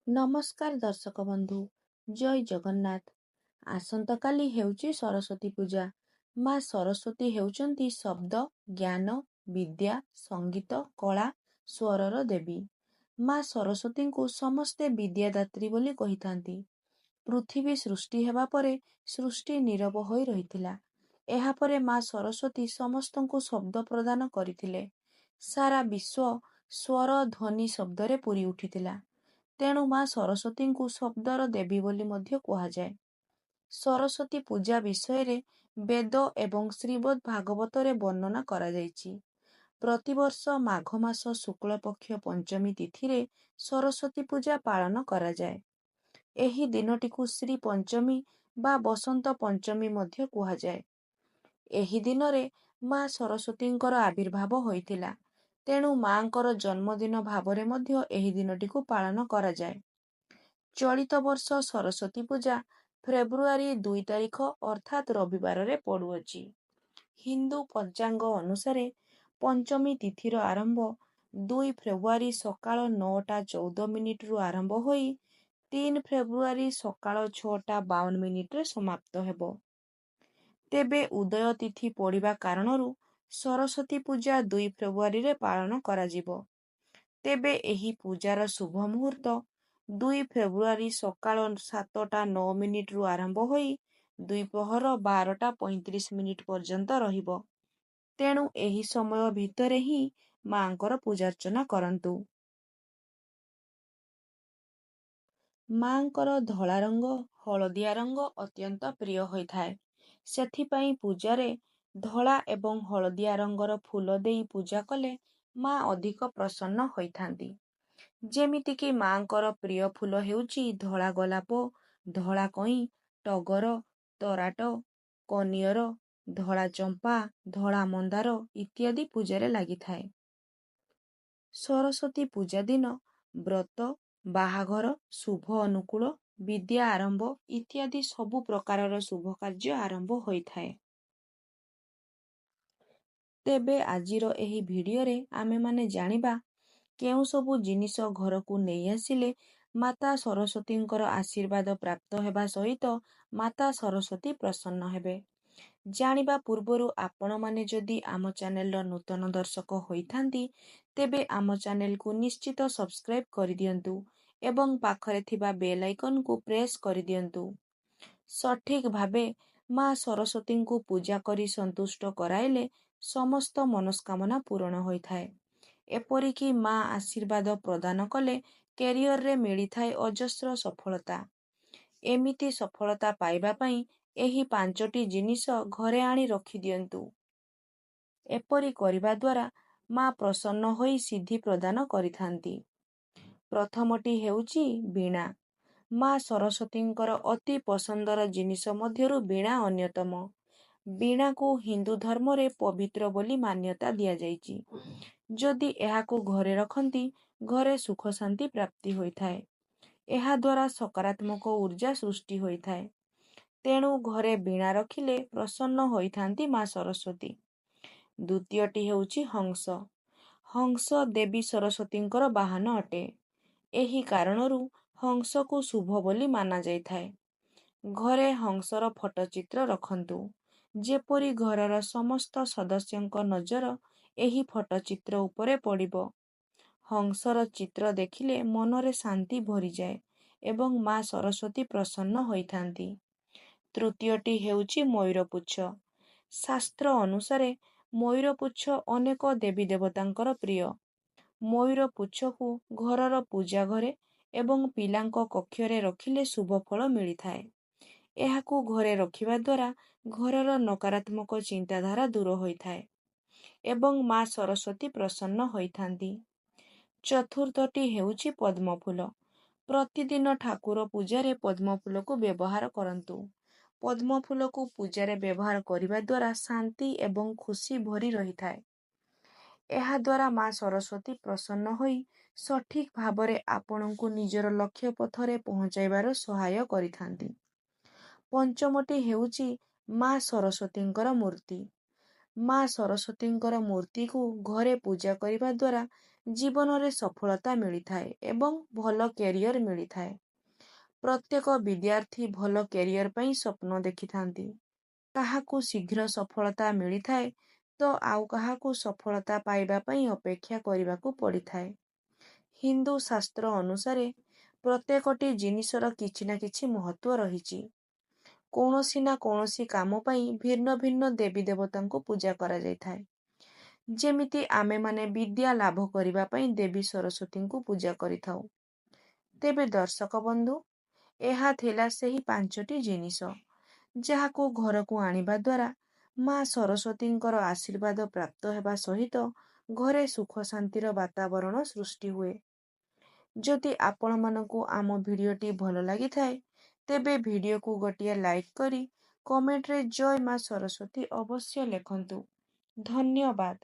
ନମସ୍କାର ଦର୍ଶକ ବନ୍ଧୁ, ଜୟ ଜଗନ୍ନାଥ। ଆସନ୍ତାକାଲି ହେଉଛି ସରସ୍ୱତୀ ପୂଜା। ମା ସରସ୍ୱତୀ ହେଉଛନ୍ତି ଶବ୍ଦ, ଜ୍ଞାନ, ବିଦ୍ୟା, ସଙ୍ଗୀତ, କଳା, ସ୍ୱରର ଦେବୀ। ମା ସରସ୍ୱତୀଙ୍କୁ ସମସ୍ତେ ବିଦ୍ୟାଦାତ୍ରୀ ବୋଲି କହିଥାନ୍ତି। ପୃଥିବୀ ସୃଷ୍ଟି ହେବା ପରେ ସୃଷ୍ଟି ନୀରବ ହୋଇ ରହିଥିଲା। ଏହାପରେ ମା ସରସ୍ୱତୀ ସମସ୍ତଙ୍କୁ ଶବ୍ଦ ପ୍ରଦାନ କରିଥିଲେ। ସାରା ବିଶ୍ୱ ସ୍ୱର ଧ୍ୱନି ଶବ୍ଦରେ ପୂରି ଉଠିଥିଲା। ତେଣୁ ମା ସରସ୍ୱତୀଙ୍କୁ ଶବ୍ଦର ଦେବୀ ବୋଲି ମଧ୍ୟ କୁହାଯାଏ। ସରସ୍ୱତୀ ପୂଜା ବିଷୟରେ ବେଦ ଏବଂ ଶ୍ରୀମଦ୍ ଭାଗବତରେ ବର୍ଣ୍ଣନା କରାଯାଇଛି। ପ୍ରତିବର୍ଷ ମାଘ ମାସ ଶୁକ୍ଳପକ୍ଷ ପଞ୍ଚମୀ ତିଥିରେ ସରସ୍ୱତୀ ପୂଜା ପାଳନ କରାଯାଏ। ଏହି ଦିନଟିକୁ ଶ୍ରୀ ପଞ୍ଚମୀ ବା ବସନ୍ତ ପଞ୍ଚମୀ ମଧ୍ୟ କୁହାଯାଏ। ଏହି ଦିନରେ ମା ସରସ୍ୱତୀଙ୍କର ଆବିର୍ଭାବ ହୋଇଥିଲା। ତେଣୁ ମାଙ୍କର ଜନ୍ମଦିନ ଭାବରେ ମଧ୍ୟ ଏହି ଦିନଟିକୁ ପାଳନ କରାଯାଏ। ଚଳିତ ବର୍ଷ ସରସ୍ୱତୀ ପୂଜା ଫେବୃଆରୀ 2 ତାରିଖ ଅର୍ଥାତ୍ ରବିବାରରେ ପଡ଼ୁଅଛି। ହିନ୍ଦୁ ପଞ୍ଚାଙ୍ଗ ଅନୁସାରେ ପଞ୍ଚମୀ ତିଥିର ଆରମ୍ଭ 2 ଫେବୃଆରୀ ସକାଳ 9ଟା 14 ମିନିଟରୁ ଆରମ୍ଭ ହୋଇ 3 ଫେବୃଆରୀ ସକାଳ 6ଟା 52 ମିନିଟରେ ସମାପ୍ତ ହେବ। ତେବେ ଉଦୟ ତିଥି ପଡ଼ିବା କାରଣରୁ ସରସ୍ୱତୀ ପୂଜା 2 ଫେବୃଆରୀରେ ପାଳନ କରାଯିବ। ତେବେ ଏହି ପୂଜାର ଶୁଭ ମୁହୂର୍ତ୍ତ 2 ଫେବୃଆରୀ ସକାଳ 7ଟା 9 ମିନିଟରୁ ଆରମ୍ଭ ହୋଇ ଦ୍ୱିପ୍ରହର 12ଟା 35 ମିନିଟ ପର୍ଯ୍ୟନ୍ତ ରହିବ। ତେଣୁ ଏହି ସମୟ ଭିତରେ ହିଁ ମାଙ୍କର ପୂଜାର୍ଚ୍ଚନା କରନ୍ତୁ। ମାଙ୍କର ଧଳା ରଙ୍ଗ, ହଳଦିଆ ରଙ୍ଗ ଅତ୍ୟନ୍ତ ପ୍ରିୟ ହୋଇଥାଏ। ସେଥିପାଇଁ ପୂଜାରେ ଧଳା ଏବଂ ହଳଦିଆ ରଙ୍ଗର ଫୁଲ ଦେଇ ପୂଜା କଲେ ମା ଅଧିକ ପ୍ରସନ୍ନ ହୋଇଥାନ୍ତି। ଯେମିତିକି ମାଙ୍କର ପ୍ରିୟ ଫୁଲ ହେଉଛି ଧଳା ଗୋଲାପ, ଧଳା କଇଁ, ଟଗର, ତରାଟ, କନିଅର, ଧଳା ଚମ୍ପା, ଧଳା ମନ୍ଦାର ଇତ୍ୟାଦି ପୂଜାରେ ଲାଗିଥାଏ। ସରସ୍ୱତୀ ପୂଜା ଦିନ ବ୍ରତ, ବାହାଘର, ଶୁଭ ଅନୁକୂଳ, ବିଦ୍ୟା ଆରମ୍ଭ ଇତ୍ୟାଦି ସବୁ ପ୍ରକାରର ଶୁଭ କାର୍ଯ୍ୟ ଆରମ୍ଭ ହୋଇଥାଏ। ତେବେ ଆଜିର ଏହି ଭିଡ଼ିଓରେ ଆମେମାନେ ଜାଣିବା କେଉଁ ସବୁ ଜିନିଷ ଘରକୁ ନେଇ ଆସିଲେ ମାତା ସରସ୍ୱତୀଙ୍କର ଆଶୀର୍ବାଦ ପ୍ରାପ୍ତ ହେବା ସହିତ ମାତା ସରସ୍ୱତୀ ପ୍ରସନ୍ନ ହେବେ। ଜାଣିବା ପୂର୍ବରୁ ଆପଣମାନେ ଯଦି ଆମ ଚ୍ୟାନେଲର ନୂତନ ଦର୍ଶକ ହୋଇଥାନ୍ତି, ତେବେ ଆମ ଚ୍ୟାନେଲକୁ ନିଶ୍ଚିତ ସବସ୍କ୍ରାଇବ୍ କରିଦିଅନ୍ତୁ ଏବଂ ପାଖରେ ଥିବା ବେଲ୍ ଆଇକନ୍କୁ ପ୍ରେସ୍ କରିଦିଅନ୍ତୁ। ସଠିକ୍ ଭାବେ ମା ସରସ୍ୱତୀଙ୍କୁ ପୂଜା କରି ସନ୍ତୁଷ୍ଟ କରାଇଲେ ସମସ୍ତ ମନସ୍କାମନା ପୂରଣ ହୋଇଥାଏ। ଏପରିକି ମା ଆଶୀର୍ବାଦ ପ୍ରଦାନ କଲେ କ୍ୟାରିୟରରେ ମିଳିଥାଏ ଅଜସ୍ର ସଫଳତା। ଏମିତି ସଫଳତା ପାଇବା ପାଇଁ ଏହି 5ଟି ଜିନିଷ ଘରେ ଆଣି ରଖିଦିଅନ୍ତୁ। ଏପରି କରିବା ଦ୍ୱାରା ମା ପ୍ରସନ୍ନ ହୋଇ ସିଦ୍ଧି ପ୍ରଦାନ କରିଥାନ୍ତି। ପ୍ରଥମଟି ହେଉଛି ବୀଣା। ମା ସରସ୍ୱତୀଙ୍କର ଅତି ପସନ୍ଦର ଜିନିଷ ମଧ୍ୟରୁ ବୀଣା ଅନ୍ୟତମ। ବୀଣାକୁ ହିନ୍ଦୁ ଧର୍ମରେ ପବିତ୍ର ବୋଲି ମାନ୍ୟତା ଦିଆଯାଇଛି। ଯଦି ଏହାକୁ ଘରେ ରଖନ୍ତି, ଘରେ ସୁଖ ଶାନ୍ତି ପ୍ରାପ୍ତି ହୋଇଥାଏ। ଏହାଦ୍ୱାରା ସକାରାତ୍ମକ ଉର୍ଜା ସୃଷ୍ଟି ହୋଇଥାଏ। ତେଣୁ ଘରେ ବୀଣା ରଖିଲେ ପ୍ରସନ୍ନ ହୋଇଥାନ୍ତି ମା ସରସ୍ୱତୀ। ଦ୍ୱିତୀୟଟି ହେଉଛି ହଂସ। ହଂସ ଦେବୀ ସରସ୍ୱତୀଙ୍କର ବାହନ ଅଟେ। ଏହି କାରଣରୁ ହଂସକୁ ଶୁଭ ବୋଲି ମାନାଯାଇଥାଏ। ଘରେ ହଂସର ଫଟୋଚିତ୍ର ରଖନ୍ତୁ, ଯେପରି ଘରର ସମସ୍ତ ସଦସ୍ୟଙ୍କ ନଜର ଏହି ଫଟୋଚିତ୍ର ଉପରେ ପଡ଼ିବ। ହଂସର ଚିତ୍ର ଦେଖିଲେ ମନରେ ଶାନ୍ତି ଭରିଯାଏ ଏବଂ ମା ସରସ୍ୱତୀ ପ୍ରସନ୍ନ ହୋଇଥାନ୍ତି। ତୃତୀୟଟି ହେଉଛି ମୟୂରପୁଚ୍ଛ। ଶାସ୍ତ୍ର ଅନୁସାରେ ମୟୂରପୁଚ୍ଛ ଅନେକ ଦେବୀ ଦେବତାଙ୍କର ପ୍ରିୟ। ମୟୂରପୁଚ୍ଛକୁ ଘରର ପୂଜା ଘରେ ଏବଂ ପିଲାଙ୍କ କକ୍ଷରେ ରଖିଲେ ଶୁଭ ଫଳ ମିଳିଥାଏ। ଏହାକୁ ଘରେ ରଖିବା ଦ୍ୱାରା ଘରର ନକାରାତ୍ମକ ଚିନ୍ତାଧାରା ଦୂର ହୋଇଥାଏ ଏବଂ ମା ସରସ୍ୱତୀ ପ୍ରସନ୍ନ ହୋଇଥାନ୍ତି। ଚତୁର୍ଥଟି ହେଉଛି ପଦ୍ମଫୁଲ। ପ୍ରତିଦିନ ଠାକୁର ପୂଜାରେ ପଦ୍ମଫୁଲକୁ ବ୍ୟବହାର କରନ୍ତୁ। ପଦ୍ମଫୁଲକୁ ପୂଜାରେ ବ୍ୟବହାର କରିବା ଦ୍ୱାରା ଶାନ୍ତି ଏବଂ ଖୁସି ଭରି ରହିଥାଏ। ଏହାଦ୍ୱାରା ମା ସରସ୍ୱତୀ ପ୍ରସନ୍ନ ହୋଇ ସଠିକ୍ ଭାବରେ ଆପଣଙ୍କୁ ନିଜର ଲକ୍ଷ୍ୟ ପଥରେ ପହଞ୍ଚାଇବାର ସହାୟ କରିଥାନ୍ତି। ପଞ୍ଚମଟି ହେଉଛି ମା ସରସ୍ୱତୀଙ୍କର ମୂର୍ତ୍ତି। ମା ସରସ୍ୱତୀଙ୍କର ମୂର୍ତ୍ତିକୁ ଘରେ ପୂଜା କରିବା ଦ୍ୱାରା ଜୀବନରେ ସଫଳତା ମିଳିଥାଏ ଏବଂ ଭଲ କ୍ୟାରିୟର ମିଳିଥାଏ। ପ୍ରତ୍ୟେକ ବିଦ୍ୟାର୍ଥୀ ଭଲ କ୍ୟାରିୟର ପାଇଁ ସ୍ୱପ୍ନ ଦେଖିଥାନ୍ତି। କାହାକୁ ଶୀଘ୍ର ସଫଳତା ମିଳିଥାଏ ତ ଆଉ କାହାକୁ ସଫଳତା ପାଇବା ପାଇଁ ଅପେକ୍ଷା କରିବାକୁ ପଡ଼ିଥାଏ। ହିନ୍ଦୁ ଶାସ୍ତ୍ର ଅନୁସାରେ ପ୍ରତ୍ୟେକଟି ଜିନିଷର କିଛି ନା କିଛି ମହତ୍ତ୍ୱ ରହିଛି। କୌଣସି ନା କୌଣସି କାମ ପାଇଁ ଭିନ୍ନ ଭିନ୍ନ ଦେବୀ ଦେବତାଙ୍କୁ ପୂଜା କରାଯାଇଥାଏ। ଯେମିତି ଆମେମାନେ ବିଦ୍ୟା ଲାଭ କରିବା ପାଇଁ ଦେବୀ ସରସ୍ୱତୀଙ୍କୁ ପୂଜା କରିଥାଉ। ତେବେ ଦର୍ଶକ ବନ୍ଧୁ, ଏହା ଥିଲା ସେହି 5ଟି ଜିନିଷ ଯାହାକୁ ଘରକୁ ଆଣିବା ଦ୍ୱାରା ମା ସରସ୍ୱତୀଙ୍କର ଆଶୀର୍ବାଦ ପ୍ରାପ୍ତ ହେବା ସହିତ ଘରେ ସୁଖ ଶାନ୍ତିର ବାତାବରଣ ସୃଷ୍ଟି ହୁଏ। ଯଦି ଆପଣମାନଙ୍କୁ ଆମ ଭିଡ଼ିଓଟି ଭଲ ଲାଗିଥାଏ, ତେବେ ଭିଡ଼ିଓକୁ ଗୋଟିଏ ଲାଇକ୍ କରି କମେଣ୍ଟରେ ଜୟ ମା ସରସ୍ୱତୀ ଅବଶ୍ୟ ଲେଖନ୍ତୁ। ଧନ୍ୟବାଦ।